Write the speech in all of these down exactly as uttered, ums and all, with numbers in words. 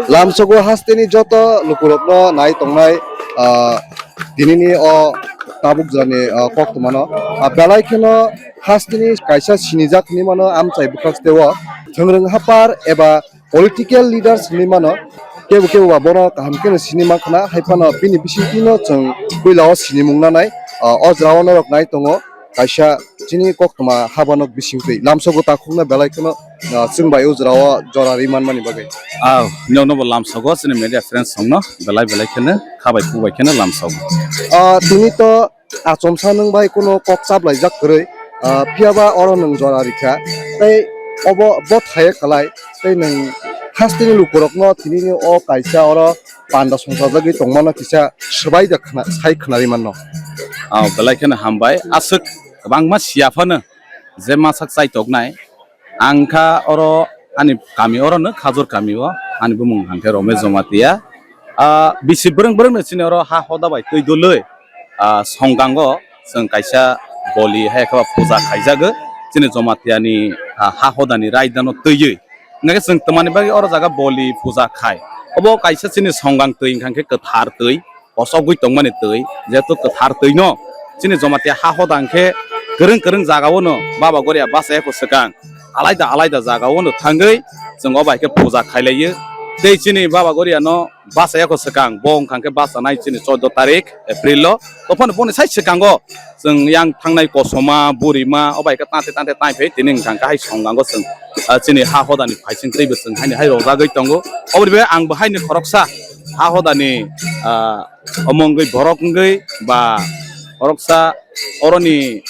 Lamsogo hasteni joto lukurokno nai tongnai, ah, tinini o tabuk jani, ah, koktwmano, ah, belai kheno hasteni kaisa sinijak hinwi mano amchai bwkhak steo thwngrwng hapar eba political leaders hinwi mano, kebo kebo ba bono kaham kheno sini mankha na, hai phano bini bisingtwino chwng puila o sinimung nanai, ah, o jora o norok nai tongo. Kaisa chini koktwma habanok bisingtwi lamsogo takhukno belai kheno, ah, chwng bai o jora o jora ri manmani bagwi. Ah, nwng no bo lamsogo chini media friends songno belai belai kheno khabai kubai kheno lamsogo. Ah, tini to achomsa nwng bai kuno kok chaplaijak kwrwi, ah, phiyaba oro nwng jora rikha tei obo bo thaya kwlai tei nwng hasteni lukurokno tinini o kaisa oro panda songchajagwi tongmano kisa swbai da khna-, sai khwnarwi manno. Ah, belai kheno hambai. Aswk kwbangma siya phano je masak chaitoknai. Ang kha oro ani kami oro no Khajur kami o, ani bumung hwnkhe Romesh Jamatia. Ah, bisi bwrwng bwrwng no chini oro ha hoda bai twi dului, ah, songkango chwng kaisa boli hai khe puja khaijago. Chini Jamatia ni, ah, ha hoda ni raida no twiwi. Hingkhe chwng twmani bagwi oro jaga boli puja khai. Obo kaisa chini songkang twi hwnkha khe kwthar twi, kosogwi tongmani twi, jehetu kwthar twi no chini Jamatia ha hoda hwnkhe kwrwng kwrwng jaga o no Baba Goria bachai kho swkang alaida alaida jaga o no thangwi chwng obo hai khe puja khailaio. Tei chini Baba Goria no bachai kho swkang, bo wngkha khe bachanai chini chordo tarik April o. Tophano boni sai swkango chwng yang thangnai kosoma, burima, o bai khe tante tante tai phai tini wngkha khe hai songkango chwng, ah, chini ha hodani phaising teibo chwng haini hai rojagwi tongo. Oboni bagwi ang bo haini khoroksa ha hodani, ah, omo wngwi borok wngwi ba khoroksa oroni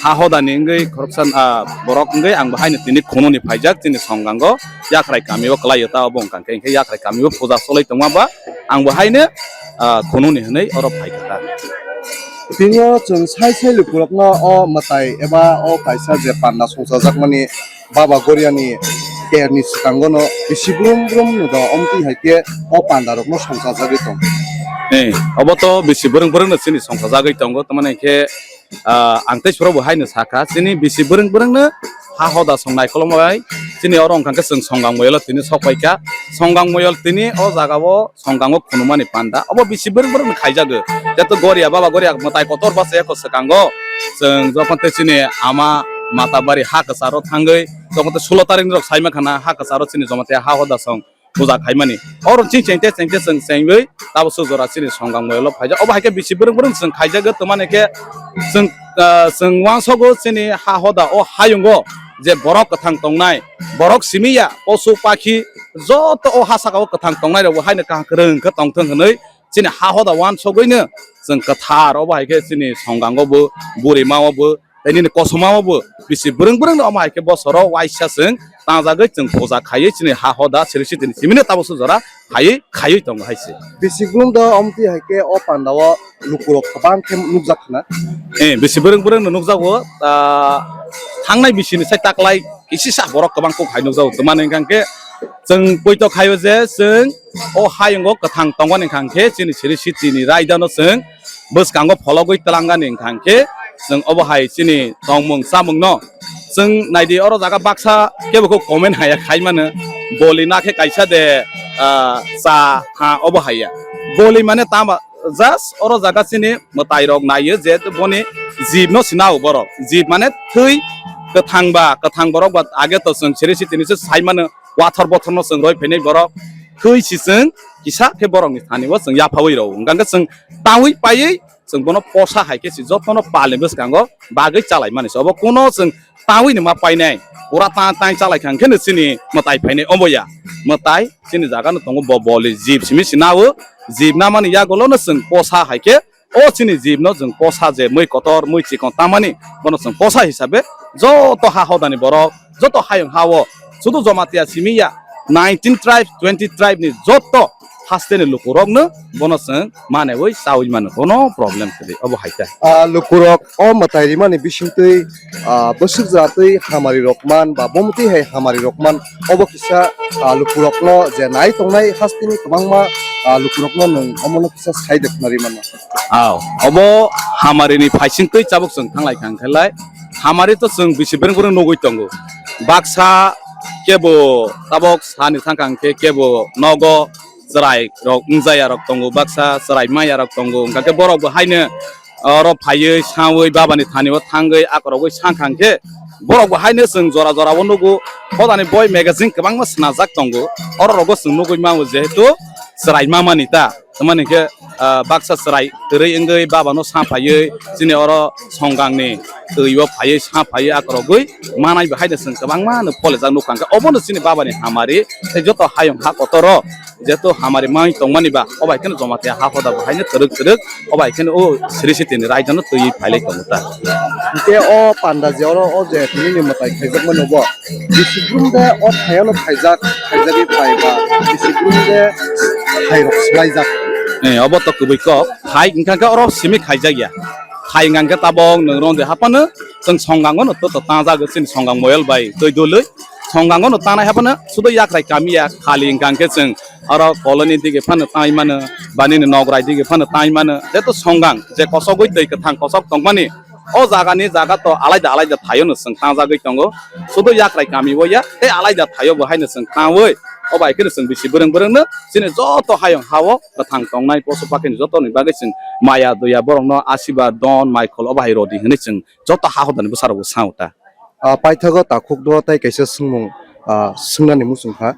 ha hodani wngwi khoroksa, ah, borok wngwi ang bo haino tini khununi phaijak chini songkango Yakhrai kamio kwlaio ta obo wngkha khe, hwnkhe Yakhrai kamio puja cholwi tongma ba ang bo haino, ah, khununi hwnwi oro phaikha ta. Tini o chwng sai sai lukurokno o mwtai eba o kaisa je panda songchajakmani Baba Goriani terni swkango no bisi brum brum no do, omtwi hai khe o panda rokno songchajagwi tong. Eh, obo to bisi bwrwng bwrwng no chini songchajagwi tongo, tamani khe, ah, ang tei suro bo haino sakha, chini bisi bwrwng bwrwng no ha hoda song naikolma bai chini oro wngkha khe chwng songkang moyolo tini sok paikha, songkang moyol tini o jaga o songkango khunumani panda, obo bisi bwrwng bwrwng no khaijago. Jeto Goria, Baba Goria mwtai kotor bachai kho swkango. Chwng jokhon tei chini ama Matabari ha kwcharo thangwi, jokhon tei sulo tarik ni rok saima khana ha kwcharo chini Jamatia ha hoda song puja khaimani. Oro chini chengte chengte chwng chengwi tabo su jora chini songkang moyolo phaijak. Obo hai khe bisi bwrwng bwrwng chwng khaijago, twmani khe chwng, ah, chwng uansogo chini ha hoda o hayungo je borok kwthang tongnai, borok simi ya, posu pakhi joto o ha saka o kwthang tongnai rok bo haino kaham kwrwng khe tongthwng hwnwi chini ha hoda uansogwino chwng kwthar obo hai khe chini songkango bo, burima o bo, tei nini kosoma o bo bisi bwrwng bwrwng no omo hai khe bosoro waisa chwng tangjagwi chwng puja khaiwi chini ha hoda siri sitini simino tabo su jora khaiwi khaiwi tongo hai se. Bisi brum do omtwi hai khe o panda o lukurok kwbang khe nukjak khna. Eh, bisi bwrwng bwrwng no nukjago, ah, thangnai bisini sai taklai kisisa borok kwbang kok hai nukjago. Twmani hwnkha khe chwng poito khaio je chwng o hayungo kwthang tongmani hwnkha khe chini siri sitini raida no chwng bwskango phologwi twlangnani hwnkha khe chwng obo hai chini tongmung chamung no chwng naidi oro jaga baksa kebo kho comment haya khai mano, boli na khe kaisa de, ah, cha ha obo haya. Boli mane tama just oro jaga chini mwtai rok naiyo je boni jib no sinao borok. Jib mane thwi kwthang ba, kwthang borok ba age to chwng siri sitini se sai mano, wathor bothor no chwng roi phainai borok. Thwi si chwng kisa khe borok ni thani o chwng yaphawi rw. Hwnkha khe chwng tawi paiwi chwng bono posa hai khe si jotono palni bwskango bagwi chalai mani se. Obo kuno chwng tawi ni ma painai, pura ta tang chalai kha hwnkhe no chini mwtai phainai obo ya. Mwtai chini jaga no tongo bo boli jib simi sinao, jib namani yagulo no chwng posa hai khe o chini jib no chwng posa je mui kotor mui chikon tamani bono chwng posa hisabe joto ha hodani borok joto hayung ha o sudu Jamatia simi ya nineteen tribe, twenty tribe ni joto haste ni lukurok no bono chwng manwi chawi mano, bono problem kwrwi obo hai khe. Ah, lukurok o mwtai rimani bisingtwi, ah, bwswk jatwi hamari rok man ba bomtwi hai hamari rok man, obo kisa, ah, lukurokno je nai tongnai hasteni kwbangma, ah, lukurokno nwng omono kisa sai de khwnarwi mano. Aw, obo hamari ni phaising twi chabuk chwng thanglai kha hwnkhe lai hamari to chwng bisi bwrwng bwrwng nugwi tongo. Baksa Kebo tabok sani thangkha hwnkhe kebo nogo chwrai rok wngjaya rok tongo, baksa chwrai maya rok tongo, hwnkha khe borok bo haino oro phaiwi sawi babani thani o thangwi akorogwi sangkha hwnkhe borok bo haino chwng jora jora o nugo. Hodani boi magazine kwbangma swnajak tongo, oro rogo chwng nugwi mano jehetu chwrai mamani ta. Tamani khe, ah, baksa chwrai kwrwi wngwi babano sa phaiwi chini oro songkangni twi o phaiwi sa phaiwi akorogwi manai bo haino chwng kwbangma no pholejak nukha hwnkhe obono chini babani hamari tei joto hayung ha kotoro jeto hamari manwi tongmani ba obo hai kheno Jamatia ha hoda bo haino twrwk twrwk obo hai kheno o Sri Sitini raidano twiwi phailai tongo ta. Hwnkhe o panda je oro o je tini ni mwtai khaijakmani bo bisi brum de o thayano khaijak, khaijagwi phai ba bisi brum de thairok swlaijak. Eh, obo to kwbwi kok. Thai hwnkha khe oro simi khaijak ya. Thai hwnkha khe tabok nwng ron de haphano chwng songkang no to to tangjak chini songkang moyol bai twi dului. Songkang no tanai haphano sudo yakrai kami ya khali hwnkha khe chwng oro colony dige phano tai mano, ba nini nograi dige phano tai mano. Jeto songkang je kosogwi twi kwthang kosok tongmani, o jaga ni jaga to alaida alaida thaio no chwng tangjagwi tongo. Sudo yakrai kami o ya, tei alaida thaio bo haino chwng tangwi. O bai kheno chwng bisi bwrwng bwrwng no chini joto hayung hao kwthang tongnai posu pakhini joto ni bagwi chwng maya doya borok no asiba don mai khol o bahai rodi hinwi chwng joto ha hodani bwsa rok bo sao ta. Ah, paithago takhuk do tai kaisa swngmung, ah, swngnani muchung kha.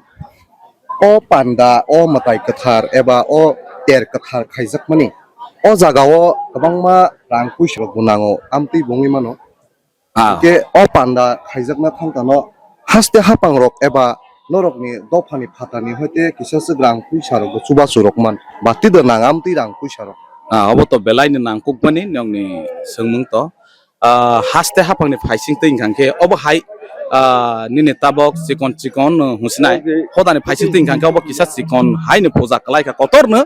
O panda, o mwtai kwthar eba o ter kwthar khaijakmani, o jagao kwbangma rang puisa rok bo nango, amtwi bo wngwi mano. Ah. Hwnkhe o panda khaijakna thangkano haste haphang rok eba norokni dophani phatani hoite kisa swk rang puisa rok bo chubachu rok man, bati da nang amtwi rang puisa rok. Ah, obo to belai ni nangkukmani nokni swngmung to. Ah, haste haphangni phaising twi hwnkha khe obo hai, ah, nini tabok chikon chikon, uh, hwnsinai. Hodani phaising twi hwnkha khe obo kisa chikon haino puja kwlai kha kotorno.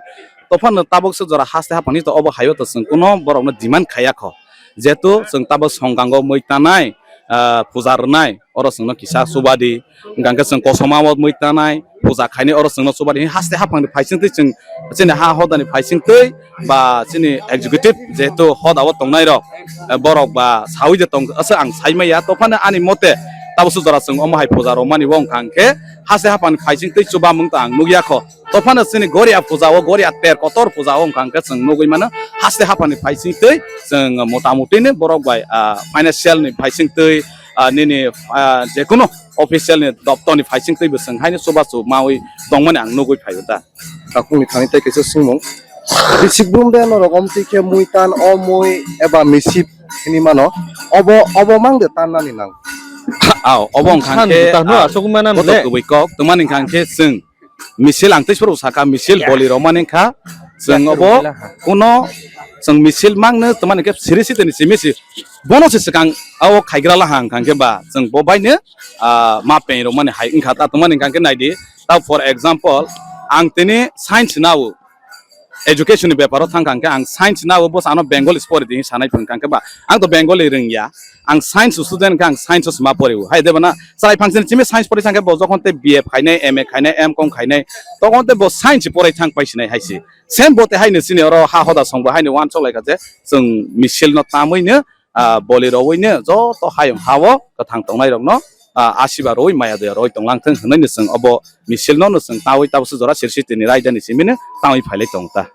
Tophano tabok se jora haste haphangni to obo haio to chwng kuno borokno demand khaiya kho. Jehetu chwng tabok songkango mui tanai, ah, puja rwnai, oro chwngno kisa chubadi. Hwnkha khe chwng kosoma o mui tanai, puja khainai oro chwngno chubadi. Haste haphangni phaising twi chwng chini ha hodani phaising twi ba chini executive jehetu hoda o tongnai rok, eh, borok ba sawi de tong aswk ang sai maya. Tophano ani mote tabuk se jora chwng omo hai puja romani o wngkha hwnkhe haste haphangni phaising twi chubamung ta ang nukya kho. Tophano chini goria puja o, goria ter kotor puja o wngkha hwnkhe chwng nugwi mano haste haphangni phaising twi chwng motamuti ni borok bai, ah, financial ni phaising twi, ah, nini, ah, jekunu official ni doptor ni phaising twi bo chwng haino chubachu mawi tongmani ang nugwi phaio da. Takhukni thani tei kaisa swngmung. Bisik brum de norok omtwi khe mui tan, o mui eba misip hini mano. Obo, obo mang de tan nani nang. Ao, obo wngkha khe, ah, obo to kwbwi kok, twmani wngkha khe chwng misil ang tei soro saka misil boli rok mani wngkha. Chwng obo kuno chwng misil mang no twmani khe siri sitini simi si. Bono se swkang o khaigra laha wngkha khe ba chwng bo bai no, ah, ma peng rok mani hai wngkha ta twmani wngkha khe nai di. Ta for example, ang tini science nao, education ni beparo thangkha hwnkhe ang science nao, bo ano Bengali se pori di hinwi sanai phwngkha hwnkhe ba ang to Bengali rwngya, ang science student khe ang science o se ma pori o. Hai de bana chwrai phang sini simi science pori thangkhe bo jokhon tei B A khainai, M A khainai, M Com khainai, tokhon tei bo science porai thang pai sinai hai se. Same bo tei haino chini oro ha hoda song bo haino uansuk lai kha je chwng misil no tamwi no ah, boli rowui no joto hayung ha-o kwthang tongnai rokno, ah, asiba rowui maya doya rowui tonglang thung hwnwi no chwng obo misil no, no chwng tawi tabuk se jora sirsi tini raida ni simi no tawi phailai tong ta.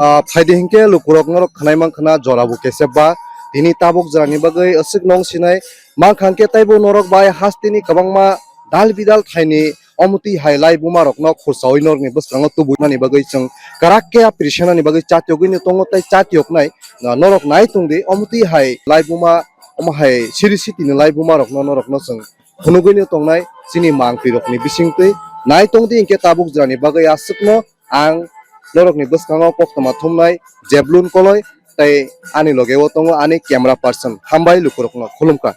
Ah, phaidi hinkhe lukurok norok khwnai mankha na jora bo kesep ba tini tabuk jora ni bagwi aswk nong sinai mankha hinkhe taibo norok bai hasteni kwbangma dal bidal thaini Omotwi hai laibuma rokno khursaui norokni bwskango tubui mani bagwi chwng kwrak khe appreciate nani bagwi chatiyogwi no tongo tei chatiyoknai, ah, norok nai tong di. Omotwi hai laibuma, omo hai siri sitini laibuma rokno norokno chwng phunugwi no tongnai chini mangphi rokni bisingtwi nai tong di. Hinkhe tabuk jora ni bagwi aswkno ang norokni bwskango koktwma thumnai Jeblun Koloi tei ani loge o tongo ani camera person. Hambai lukurokno khulumkha.